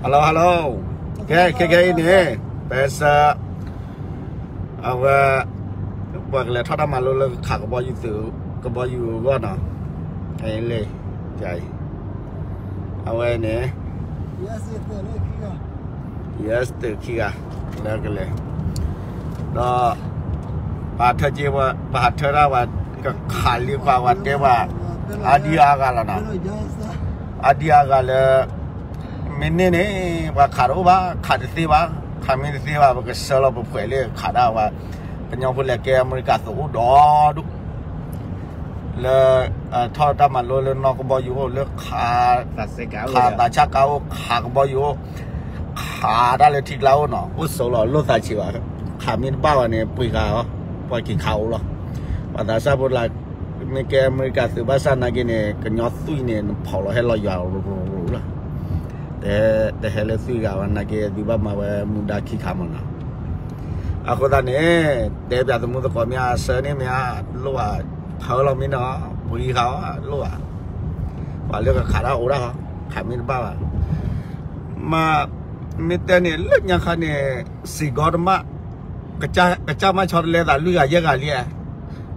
Hello hello, ကဲ ခဲခဲအံၤန့ၣ် ပဟဲဆှၢ အဝဲ ပှၤကလဲၤထီၣ်တၢ်မၤလိလၢခးကဘီယူၤသုး ကဘီယူၤအဂီၢ်နီၤ, လၢ အဝဲန့ၣ် ယဲၢ်သုးခံဂၤ လၢကလဲၤ ဒီး ပဟးထၢက့ၤ ပဟးထၢဒၣ်ဝဲ ကခးလံကွၢ်ဝဲတဲဝဲ အါဒံအါဂၤလီၤနီၤ, အါဒံအါဂၤလၢ မ့ၢ်န့ၢ်န့ၣ် ပှၤခးတအိၣ်ဘၣ်, ခးတသ့ဘၣ်, ခးမ့ၢ်တသ့ဘၣ် ပကဆှၢလီၤပဖှဲးလၢခးဒၣ်ဝဲ ကညီဖိလဲၤကဲအမဲရကၤသုးအိၣ်ဒီဒူၣ် လၢ ထီၣ်တၢ်မၤလိလၢနီၢ်ကဘီယူၤအိၣ် လၢခး ခးသးဆၣ်ကါအိၣ် ခးကဘီယူၤအိၣ် ခးတၢ်လၢထံကျါအိၣ်နီၤ, အိၣ်ဆိးလီၤလိၣ်သးဆံးဘၣ်, ခးမ့ၢ်တဘၣ်ဘၣ်န့ၣ် ပှ့ၤဂၤအီၤ, ပှၤက့ၤခးအိၣ်လီၤ, ပှၤသးစၢ်ဖိလၢ မ့ၢ်ကဲအမဲရကၤသုးဘၣ်ဆၣ်နာ်က့န့ၣ် ကညီသွံၣ်န့ၣ် နဖီၣ်လီၤဟဲလီၤယွၤရူၤရူၤလီၤ, တဟဲလၢသွံၣ်ဂၤဘၣ်နာ်က့ သုဘၣ်မၤဝဲမူဒါခံခါမးနီၤ, အဃိသတးန့ၣ် တဲပၠးသမူသကိးမ့ၢ်အဆၢန့ၣ်မ့ၢ်အလိၣ်ဘၣ် ဖၢလီၤမ့ၢ်နီၤ, ပှ့ၤဃာ်အီၤလိၣ်ဘၣ်, ပှၤလၢကခးတၢ်အိၣ်ဒၣ်ဟီ, ခးမ့ၢ်တဘၣ်ဘၣ်, မ့ၢ်တဲန့ၣ် လၢညါခါန့ၣ် စ့ၢ်ကီးတမၣ် ကစၢ်မၢ်ဆီတလဲသးလွံၢ်ဂၤယဲၢ်ဂၤလံ,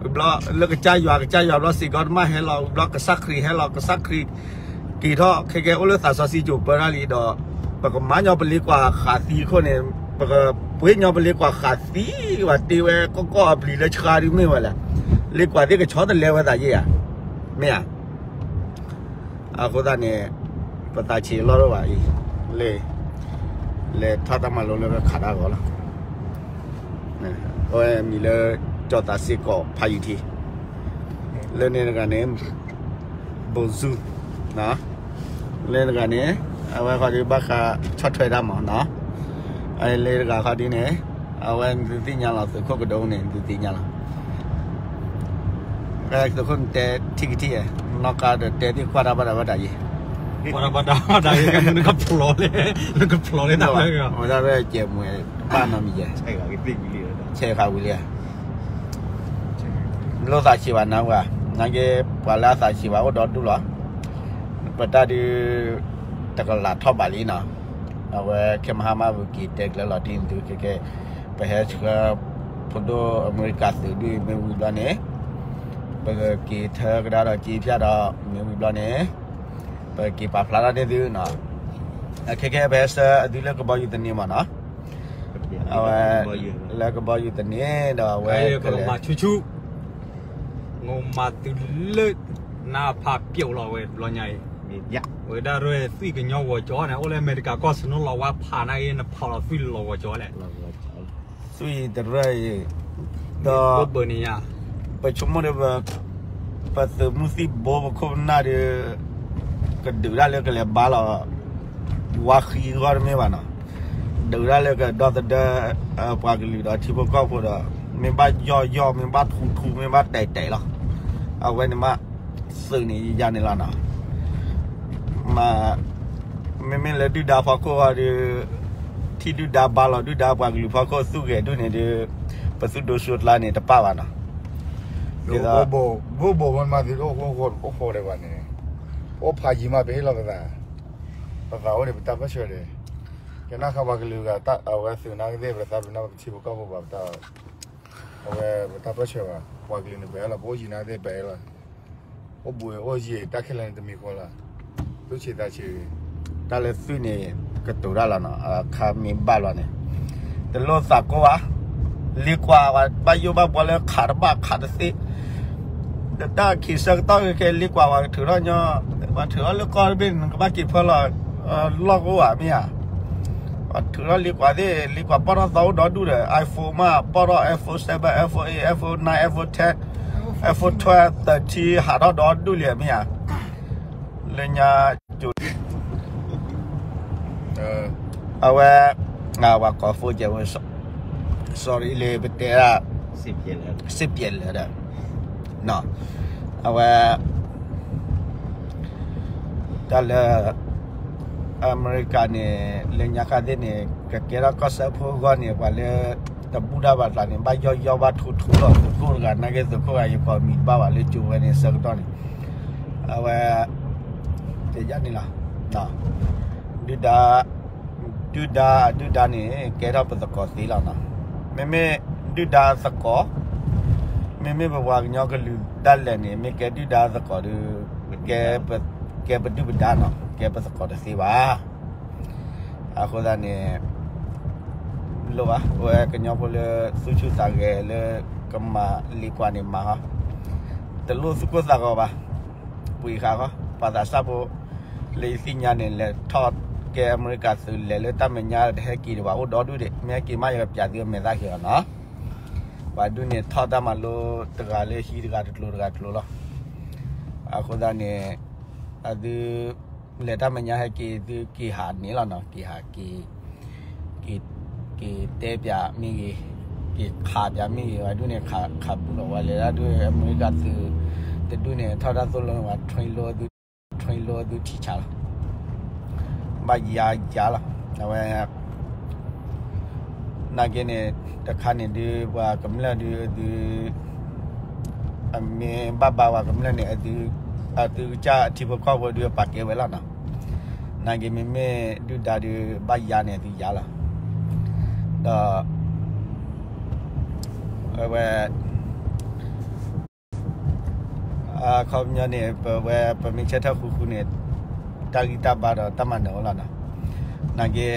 ဝံၤဘျီ လၢကစၢ်ယွၤ ကစၢ်ယွၤဘျီ စ့ၢ်ကီးတမၣ်ဟဲလီၤ ဝံၤဘျီ ကစၢ်ခရံာ်ဟဲလီၤ ကစၢ်ခရံာ် က့ၤထီၣ် ခဲကဲအိၣ်လၢသးစီဆှံကၠိၤပၢတၢ်လံဒီး ပကမၤညီပလ့ကွၢ်ဃာ်သံအခိၣ်န့ၣ် ပကပှ့ၤညီပလ့ကွၢ်ဃာ်သံ ပှၤတ့ဝဲကီၢ်ကီၢ်အပျံၤလၢဆှါဒုးမ့ၢ်ဝဲလဲၣ်, လ့ကွၢ်သ့ၣ်ကဆီတလဲဝဲသးယဲၢ်ဧါ, မ့ၢ်ဧါ အဃိသတးန့ၣ် ပသးဆံးအလီၢ်တအိၣ်ဘၣ်အံၤ, လၢ လဲၤထီၣ်တၢ်မၤလိလၢပခးတၢ်အဂီၢ်လီၤ, အဝဲမံၤလၢ ကၠီၤသးစ့ၢ်ကီးဖးယံၤထံး, လၢန့ၣ်တဂၤန့ၣ် ဘိၣ်စူ လၢန့ၣ်တဂၤန့ၣ် အဝဲခီဒုးဘၣ်ဃးဆီၣ်ထွဲတၢ်မးနီၤ, လၢတဂၤခီဒုးန့ၣ် အဝဲနသုသ့ၣ်ညါလီၤ သုးခိၣ်ကဒိန့ၣ် နသုသ့ၣ်ညါလီၤ သုးခိၣ်နတဲထံၣ်ကထံၣ်, နီၢ်ကါဒီးတဲသ့ၣ်ကွၢ်တၢ်ဘၣ်တၢ်ဘၣ်တၢ်ယဲ, ကွၢ်တၢ်ဘၣ်တၢ်ဘၣ်တၢ်ယဲ နကဖျိးလံ, နကဖျိးလံတၢ်ဝဲ, ဝဲဒၣ်ရဲၣ်ကဲမွဲ ဘၣ်နီတမံၤယဲ, ဆဲးဃာ်ဝံၤလံဧါ, လိၣ်သးဆံးဘၣ်နၤဝဲ, နာ်က့ ပှၤလၢအသးဆံးဘၣ်အိၣ်ဒီဒူၣ်လီၤ, ပတၢ်ဒုး တကလးထီၣ်ဘၣ်လံနီၤ, အဝဲခဲမဟါမးပက့ၤတဲကျၢၤလီၤတံၢ်နသုခဲကဲ, ပဟဲဆှၢ ဖိဒိၣ်အမဲရကၤသုးဒုးမ့ၢ်ဝံၤဘျီန့ၣ်, ပကက့ၤထၢကဒါဒီးက့ၤဖၠၣ်ဒီးမ့ၢ်ဝံၤဘျီန့ၣ်, ပက့ၤပာ်ဖျါထီၣ်န့ၢ်သုနီၤ, ခဲကဲပဟဲဆှၢအသုလၢကဘီယူၤသန့မးနီၤ, အဝဲ လၢကဘီယူၤသန့ဒီးအဝဲကလဲၤ မၤဆူၣ်ဆူၣ် ငိမၤသုလၢ နဖးပျိာ်လီၤဝဲတဘျီညါအံၤ, ဝဲဒၣ်ရဲၣ်သွံၣ်ကညီဂီၤကၠီန့ၣ် အိၣ်လၢအမဲရကၤကီၢ်ဆၢနီၤလီၤဝါဖးနၤအံၤ နဖးလီၤသွံၣ်လီၤဂီၤကၠီလဲၣ်, သွံၣ်တရၢၣ်အံၤ, ဒီး ပဆိကမိၣ်ဒီး ပသုးမုၢ်သံၣ်ဘိပခိၣ်ပနၢ်ဒီး ကဒုးဒၣ်လၢကလဲၤဘါလီၤ ဝါဃံအဂီၢ်တမ့ၢ်ဘၣ်နီၤ, ဒုးဒၣ်လၢကဒီသဒၢ ပှၤကလုာ်ဒီးထံဖိကီၢ်ဖိဒီး မ့ၢ်ဘၣ်ယီၢ်ယီၢ် မ့ၢ်ဘၣ်ထူထူ မ့ၢ်ဘၣ်တဲာ်တဲာ်လီၤ, အဝဲန့ၣ်မး သုးန့ၣ်ယယါန့ၣ်လီၤနီၤ, မ့မ့ၢ်လၢဒုၣ်ဒါဖီခိၣ်ဃီဒီး ထံၣ်ဒုၣ်ဒါဘါလီၤဒုၣ်ဒါ ပှၤကလုာ်ဖီခိၣ်သူၣ်ဂဲၤဒုၣ်န့ၣ်ဒီး ပသုးဒိၣ်စိတြါန့ၣ်တပၣ်ဘၣ်နီၤ, ဒ်သိး ဘိဘိမ့ၢ်မၤသုးအိၣ်ဃိအိၣ်ဃိဒီးပှၤန့ၣ် အိၣ်ဖးယံၤမးပဟ့ၣ်လီၤပသး, ပသးအိၣ်န့ၣ် ပတၢ်ပၢၢ်ဆၢဒီး ကနၣ်ဃါပှၤကလုာ်ဂၤ အဝဲသုးနါကသ့ၣ် ပသးပ့ၤနီၣ်ပထံဖိကီၢ်ဖိပှၤပတၢ်, အဝဲပတၢ်ပၢၢ်ဆၢဘၣ် ပှၤကလုာ်န့ၣ်ပဟဲလီၤ ပအိၣ်ယံၤနါကသ့ၣ်ပဟဲလီၤ, အိၣ်ဘှံးအိၣ်ယံၤ တၢ်ခဲလၢာ်န့ၣ်တမံၤဃီလီၤ, သူၣ်ဆံးသးဆံး, တၢ်လၢသွံၣ်န့ၣ် ကတိၤတၢ်လီၤနီၤ အခါမ့ၢ်ဘၣ်လီၤန့ၣ်, တလိၣ်သးကိၢ်ဘၣ်, လ့ကွၢ်ဝဲဘၣ်ယိၣ်ဘၣ်ဘှီလၢခးတဘၣ်ခးတသ့ ဒီးတၢ်ခံးဆၢကတီၢ်ခဲခဲလ့ကွၢ်ဝဲကထုးထီၣ်ညီ, ပှၤထုးထီၣ်လၢကီၢ်တဘ့ၣ်န့ၣ် နကဘၣ်က့ၤဖၢလီၤ, လီၢ်ကအိၣ်ဘၣ်မ့ၢ်ဧါ, ပှၤထုးထီၣ်လ့ကွၢ်သ့ၣ် လ့ကွၢ်ပီၣ်ထီၣ်သီအိၣ်ဒီဒူၣ်ဒီး iPhone မး ပီၣ်ထီၣ် iPhone seven, iPhone eight, iPhone nine, iPhone ten, iPhone twelve, thirteen ဟးထီၣ်ဒီဒူၣ်လံမ့ၢ်ဧါ, လၢညါ ကၠိ အဝဲ ပှၤကိးဖိကဲဝဲ sorry လၢပတဲဒၣ် စ့ပျဲလၢာ်ဒီး အဝဲ တၢ်လၢ အမဲရကၤန့ၣ် လၢညါခါသ့ၣ်န့ၣ် ကကဲထီၣ်ကီၢ်စၢဖှိၣ်အဂီၢ်န့ၣ် ပှၤလၢတဘူၣ်တၢ်ဘၣ်တၢ်န့ၣ် ဘၣ်ယီၢ်ယီၢ်ဘၣ်ထူထူလီၤ သုးခိၣ်တဂၤ နာ်က့သုးခိၣ်ဂၤ ယကိးမံၤတဘၣ်ဘၣ်လၢကၠိဝဲန့ၣ် ဆၢကတီၢ်န့ၣ် အဝဲ ကယၢ်န့ၣ်လီၤ ဒုၣ်ဒါ ဒုၣ်ဒါအဒုၣ်ဒါန့ၣ် ကဲထီၣ်ပသကိးသ့လီၤနီၤ. မ့မ့ၢ်ဒုၣ်ဒါသကိး, မ့မ့ၢ်ပပှၤကညီကလုာ်ဒၣ်လဲာ်န့ၣ် မ့ၢ်ကဲဒုၣ်ဒါသကိးဒီး ကဲပဒုၣ်ပဒါနီၤ, ကဲပသကိးတသ့ဘၣ်. အဃိသတးန့ၣ် လိၣ်ဘၣ် ပဝဲကညီဖိလၢသူၣ်ဆူၣ်သးဂဲၤလၢကမၤလ့ကွၢ်န့ၣ်မၤဟီ, တလိၣ်သူၣ်ကိၢ်သးဂီၤဘၣ်, ပှ့ၤဃာ်ဃီ, ပှၤသးစၢ်ဖိ လၢယသ့ၣ်ညါန့ၣ် လဲၤထီၣ်ကဲအမဲရကၤသုး လဲၤလၢတၢ်မဲာ်ညါတဟဲက့ၤဒံးဘၣ် အိၣ်ဒီဒူၣ်ဒံး, မ့ၢ်ဟဲက့ၤမး ယကပျးသုအမဲာ်သၣ်ခံလီၤနီၤ. ပှၤဒုးန့ၣ်ထီၣ်တၢ်မၤလိတဂၤလၢဟံးတဂၤတကျိၤတဂၤတကျိၤလီၤ. အဃိသတးန့ၣ် အသု လဲၤတၢ်မဲာ်ညါဟဲက့ၤ သုက့ၤဟးန့ၣ်လီၤနီၤ, က့ၤဟးက့ၤ က့ၤတဲပၠးမ့ၢ်ဂ့ၤ, က့ၤခးပၠးမ့ၢ်ဂ့ၤ, ဝဲဒုးန့ၣ် ခးပူၤလီၤ, ဝဲလဲၤဒၣ်ဒုးအမဲရကၤသုး တဒုးန့ၣ် ထီၣ်တၢ်သိၣ်လိဝဲ train လိသုထံၣ်ဆါလီၤ. ဘၣ်ယါယါလီၤ. အဝဲ နာ်က့န့ၣ် တခါန့ၣ်ဒုး ပှၤကမျၢၢ်ဒုး အသု အမ့ၢ်ဘၣ်ဘါပှၤကမျၢၢ်န့ၣ် အသုကစၢ်ထံဖိကီၢ်ဖိဒုး အပာ်ကဲဝဲလီၤနီၤ. နာ်က့မ့မ့ၢ်ဒုၣ်ဒါဒုး ဘၣ်ယါန့ၣ် အသုယါလီၤ. ဒီး အဝဲ အခီပညီန့ၣ် ပဝဲပမ့ၢ်ဆၢထၢၣ်ဃူဃူန့ၣ် တၢ်ဂံၢ်တၢ်ဘါဒီးတၢ်မၤနၢၤအိၣ်လီၤနီၤ. နာ်က့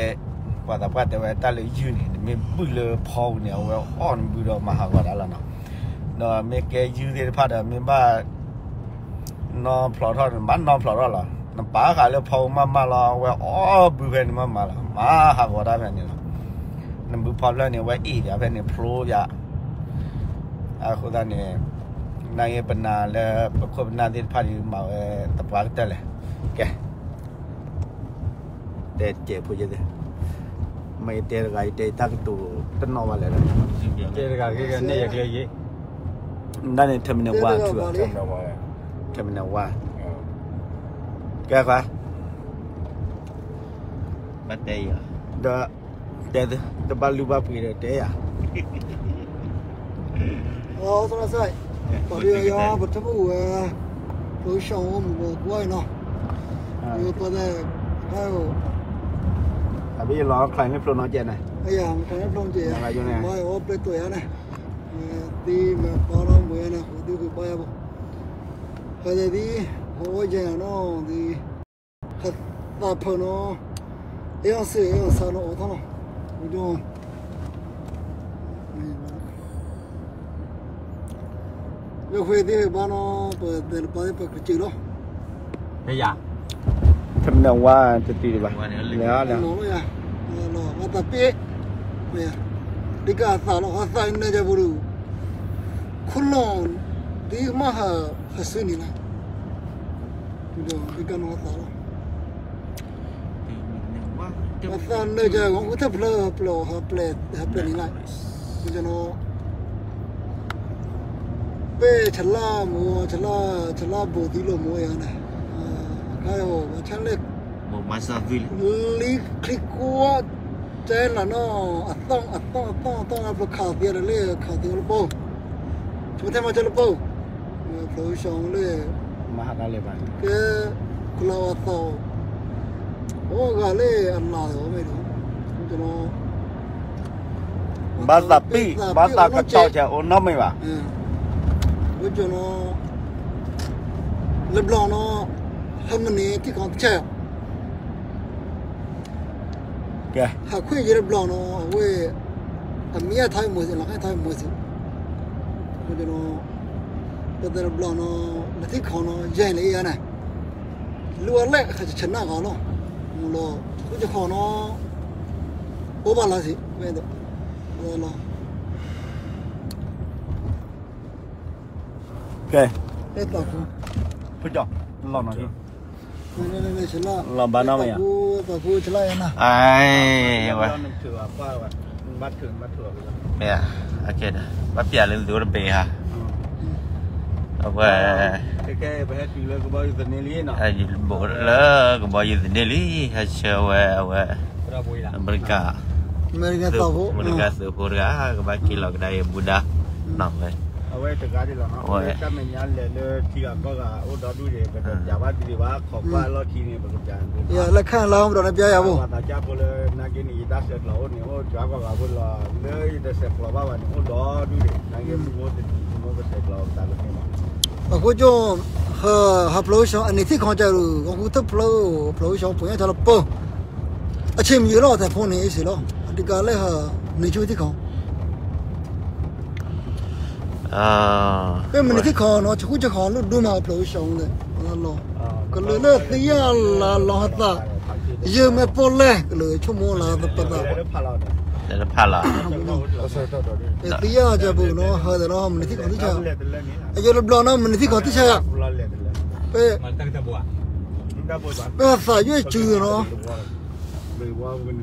ပှၤသးပှၢ်တဲဝဲတၢ်လၢယုၢ်န့ၣ် နမ့ၢ်ဘုၣ်လၢဖီပူၤန့ၣ် အဝဲအီၣ်နဘုၣ်ဒီးမၤဟးဂီၤတၢ်လီၤနီၤ. ဒီးမ့ၢ်ကဲယုၢ်သ့ၣ်တဖၣ်ဒီး မ့ၢ်ဘၣ် နီၢ်ဖျိးထီၣ်န့ၣ် ဘၣ်နီၢ်ဖျိးထီၣ်လီၤ. နပာ်ဃာ်လၢဖီပူၤမးမးလီၤ အဝဲအီၣ်ဘုၣ်ဖဲန့ၣ်မးမးလီၤ. မၤဟးဂီၤတၢ်ဖဲန့ၣ်လီၤ. နဘုၣ်ဖီဖျၢၣ်န့ၣ် အဝဲအ့ၣ်ပၠးဖဲန့ၣ် ဖျိပၠး အဃိသတးန့ၣ် နာ်က့ပနာ်လၢပခိၣ်ပနၢ်သ့ၣ်တဖၣ်ဒုးမၤဝဲသပှၢ်ကတၢၢ်လဲၣ်. ကဲ တဲတကဲးဖိယဲၢ်သ့ၣ်, မ့ၢ်ယတဲတဂၤ ယတဲယတၢ်ကတိၤတနီၣ်ဘၣ်လဲၣ်ဒီး, တဲတဂၤဂ့ၤဂ့ၤန့ၣ်ယကျဲယ့ၣ်, ဒၣ်န့ၣ် terminal one ထူ, terminal one, ကဲခွါ ဘၣ်တဲအီၤ, ဒီး တဲ တဘၣ်လုၢ်ဘၣ်ပှ့ၤဒီးတဲယၤ အသရၣ်စဲး, ပှၤဒုးယၤ ပထမ့ၢ်ဝဲ ပှၤရှောင်အိၣ်မူပှၤကွၢ်အံၤနီၤ, ပှၤသဲး အဘၣ်ယလီၤ ချါန့ၣ်ဖျိနီၤကဲန့ၣ်, ချါန့ၣ်ဖျိနီၤကဲန့ၣ်, ဘၣ်ယအိၣ်ပျဲၢ်တိာ်ယၤန့ၣ်, သံမ့ၢ်ပှၤနီၢ်မူယၤန့ၣ် ဃုာ်ဒုဃုာ်ဘါယၤဘၣ်, ပှၤသဲးသံ ဟိဝဲယဲၢ်နီၤသံ ဟသးဖၢနီၤ, အဲၣ်အီၤစ့ၢ် အဲၣ်အီၤဆါနီၤ အိးထီၣ်နီၤ, ဝံၤဒီး လၢဃ့သ့ၣ်ဘါနီၤ ပတဲတပာ်သ့ၣ်ပကစၢၢ်လီၤ, မ့ၢ်ယၤ, terminal one တတုၤဒံးဘၣ်, လီၤလီၤယၤ, လီၤဘၣ်သးပ့ၢ်, ဒ်ကၢ်အသးလီၤ အသးနၢၤကၢ်ပူၤဒုး, ခိၣ်လီၤ ဒ်မ့ၢ်ဟး ဟးဆူန့ၣ်လီၤ, ဒ်ကၢ်နီၢ်အသးလီၤ, အသးနၢၤကၢ် အူထၢၣ်ဖျၢၣ်ပျဲၢ်အီၤ ဟးပျဲၢ်န့ၣ်လီၤ, ဒ်ကၢ်နီၢ် ပဲၢ်ဆလၣ်မူ ဆလၣ် ဆလၣ်ဘိးသံလိာ်မူယၤန့ၣ်, ခါအီၤ ဆၣ်လဲၣ် လံချံကွၢ် တဲလၢနီၤ အသီၣ် အသီၣ် အသီၣ် အသီၣ် ဖျိခးသံလၢ ခးသံလၢပီၢ်, ဆိကမိၣ်ထဲမၤဆၢလၢပီၢ်, ဖျိဆှီလၢ ကဲ ကလၤဝါသီၣ် အိၣ်ဂၤလၢအလၤအီၤမ့ၢ်ဒီး ဘၣ်သးပ့ၢ် ဘၣ်သးကတီၢ်ကအိၣ်နီတမံၤဘၣ်, ဝဲကၠီနီၤ လၢဘျီနီၤ ဟဲမနုၤထံၣ်ခီတဆဲး ကဲ ဟးခွ့ယဲၢ်တဘျီနီၤ အဝဲ အမံၤအထါယမၤစ့ၢ် လီၤခါထါယမၤစ့ၢ်, ဝဲကၠီနီၤ ပတဲတဘျီနီၤ လၢထံၣ်ခီနီၤ ယဲၢ်လၢယၤန့ၣ် လူၤအလဲၣ် ဟဲဆနၣ်ဂီၤလီၤ, မူလီၤ ဃုကခီနီၤ အိၣ်ဘၣ်လီၤစ့ၢ် ဝဲဒၣ် လီၤ ကဲ အဲၣ်သးခူ ဖိကၠီ လီၤနီၤ လီၤဘၣ်နီၤမ့ၢ်ယါ သးခူဆလၢယါနၤ အဝဲ မ့ၢ်ယါ အကဲဒီး ဘၣ်ပျးလၢသုတဘ့ၣ်ဧါ အဝဲ ဘိးလၢကဘီယူၤသန့လံ ဟဲဆှၢဝဲ အဝဲ အမဲရကၤ အမဲရကၤသုးဖိတဂၤ ကဘၣ်က့ၤလီၤကဒါအံၤ ဘူဒါ နီၤဝဲ တဂၤဒ်လီၤနီၤ, တၢ်မဲာ်ညါလဲၤလၢထံဂၤကီၢ်ဂၤအိၣ်ဒီဒူၣ်န့ၣ် ပတပျးဘၣ်ဒ်န့ၣ်ဘၣ်, ခိးကွၢ်လီၢ်ခံန့ၣ် ပကပျးန့ၣ်, ယလၢခၣ်လါမဒီးနပျါယၤဘိ, ပှၤသးစၢ်ဖိလၢနာ်က့န့ၣ် ယတၢ်ဆဲးကျိးအိၣ်န့ၣ် အိၣ်ကၠီကီၢ်ဂၤဖိလီၤ, လၢယတဆဲးကျိးဘၣ်ဘၣ်န့ၣ် အိၣ်ဒီဒူၣ်န့ၣ် နာ်က့မုၢ်ဖိတနံၤမုၢ်ဖိကဆဲးကျိးပသးကန့ၢ်ဘၣ်. အဃိကၠိ ဟးဖျိးဝဲရှီ အနံၤထံၣ်ခီကၠီဒုး အဃိတဖျိး ဖျိးဝဲရှီ ပှၤညါတၢ်လၢပၢ် အဆ့ၣ်မံၤလီၤ ထဲဖိန့ၣ်အ့ၣ်စ့ၢ်လီၤ အဒုးကးလၢဟး နံၤဆူထံၣ်ခီ မ့ၢ်မနုၤထံၣ်ခီနီၤ ဆဃူဆဃီလိၣ်ဒိၣ်မး အဖျိးဝဲရှီလဲၣ်, ကလၢာ်လၢသံယါလါလီၤဟသး, ယမ့ၢ်ပိာ်လဲၣ် ကလၢာ်ဆိကမိၣ်လၢပသး, သံယါကပူၤနီၤ ဟဲဒီးနီၤ မနုၤထံၣ်ခီသ့ၣ်ဆါယၤ, အယိၤတဘျီနီၤ မနုၤထံၣ်ခီသ့ၣ်ဆါယၤ, ပ ပသးယွဲၢ်စုနီၤ,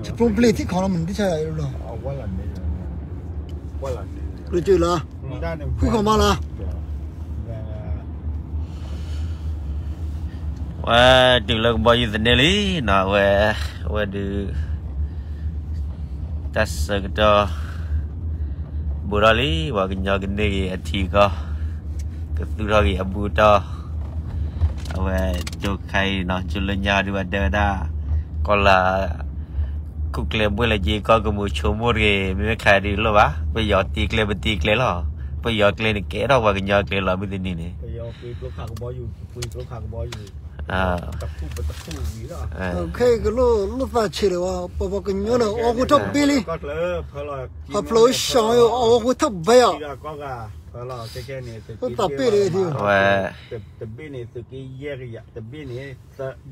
ဆပျိပလ့ၤထံၣ်ခီနီၤ မနုၤထံၣ်ဆါယၤတဘျီ, ကလၢာ်ကလၢာ်လီၤ, ဃုခီမးလီၤ. ဝဲတုၤလၢကဘီယူၤသန့လံနီၤ, ဝဲ ဝဲဒုး တၢ်ဆၢကတီၢ် ဘူးထီၣ်လံ, ပှၤကညီကန့ၢ်က့ၤအထံအကီၢ်, ကသူၣ်ထီၣ်က့ၤအဘူးအတီၢ်, အဝဲကၠိခါအံၤနီၤ ကၠိလၢညါဒုးဘၣ်တဲဝဲဒၣ်, ကီၢ်လၢ ခိၣ်ကျဲဘှဲၣ်လၢက့ၤကီၢ်ကမူးဆိကမိၣ်တဂ့ၤ, မ့မ့ၢ်ခါဒုးလိၣ်ဘၣ်, ပယီၤတ့ကျဲပတ့ကျဲလီၤ, ပယီၤကျဲန့ၣ်ကဲထီၣ်ပှၤကညီကျဲလီၤ မုၢ်တနံၤန့ၣ် ခဲကလိၣ်လိၣ်သးဆံးလၢၤဝဲ, ပှၤကညီန့ၣ်အီၣ်ဃိထီၣ်ဘ့လံ, ဟးဖျိးဝဲရှီအီၣ်ဃိထီၣ်ဘ့အီၤ, သးပ့ၢ်လံ, ဝဲ တဘ့ၣ်န့ၣ် သုးက့ယဲၢ်ကယၤ, တဘ့ၣ်န့ၣ်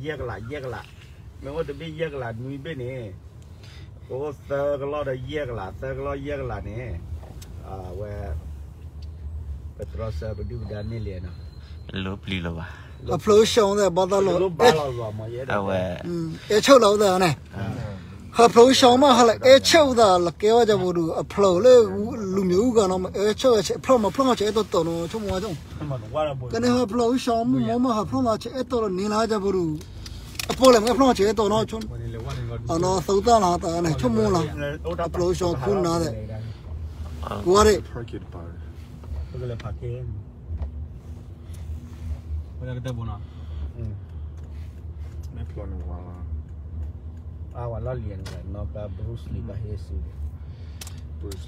ယဲၢ်ကလး ယဲၢ်ကလး, မ့ၢ်အိၣ်တဘ့ၣ်ယဲၢ်ကလးနွံဘ့ၣ်န့ၣ်, ကအိၣ်သၢကလီၢ်ဒီးယဲၢ်ကလး သၢကလီၢ်ယဲၢ်ကလးန့ၣ်, အဝဲ ပတြီဆၢပဒုၣ်ပဒါန့ၣ်လဲၣ်နီၤ, လိပျံၤလီၤဘၣ်, ဟးဖျိးဝဲရှီသ့ၣ်ဘီသးလီၤ, အဝဲ အဲဆိၣ်လီၤဝဲသ့ၣ်န့ၣ်, ဟးဖျိးဝဲရှီမး ဟးလၢအဲဆိၣ်ဝဲသးလီၤ ကဲဝဲကၠီပူၤဒုး အဖျိးလၢလူၤမ့ၢ်အူဂၤနီၤ မ့ၢ်အဲဆိၣ်ဝဲ ဖျီၣ်မးဖျီၣ်မးဆဲးအဲၣ်တီတီနီၤ ဆိကမိၣ်ဝဲကၠီ, ကန့ၣ်ဟးဖျိးဝဲရှီမးမး ဟးဖျီၣ်မးဆဲးအဲၣ်တီလီၤန့ၣ်လၢကၠီပူၤဒုး, အပီၢ်လဲၣ်မ့ၢ်ဖျီၣ်မးဆဲးအဲၣ်တီနီၤ, အနီၤသီသၣ်လီၤသးန့ၣ် ဆိကမိၣ်လီၤ, အဖျိးဝဲရှီခူနၤသ့ၣ်, ကွၢ်ဒ့ၣ်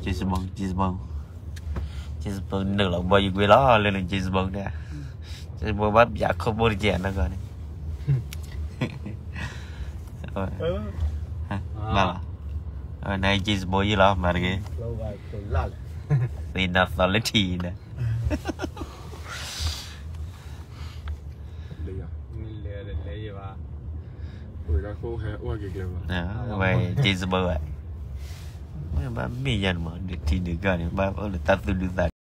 James Bond, James Bond, James Bond နုာ်လီၤဘီယူၤကွ့လီၤ လၢန James Bond န့ၣ်, James Bond ဘၣ်ပၠးခိၣ်ဘိတကဲနီၢ်ကီၢ်န့ၣ်, ဘၣ်လီၤ, န James Bond ယံၤလီၤ မၤတက့ၢ်, သ့ၣ်နီၣ်သီလၢထံၣ်န့ၣ် ဝဲ James Bond ဝဲ, ဘၣ်မ့ၢ်ယၤန့ၣ်မး ဒုးထံဒုးကီၢ်န့ၣ် ဘၣ်အိၣ်လၢတၢ်သူၣ်ဒူသး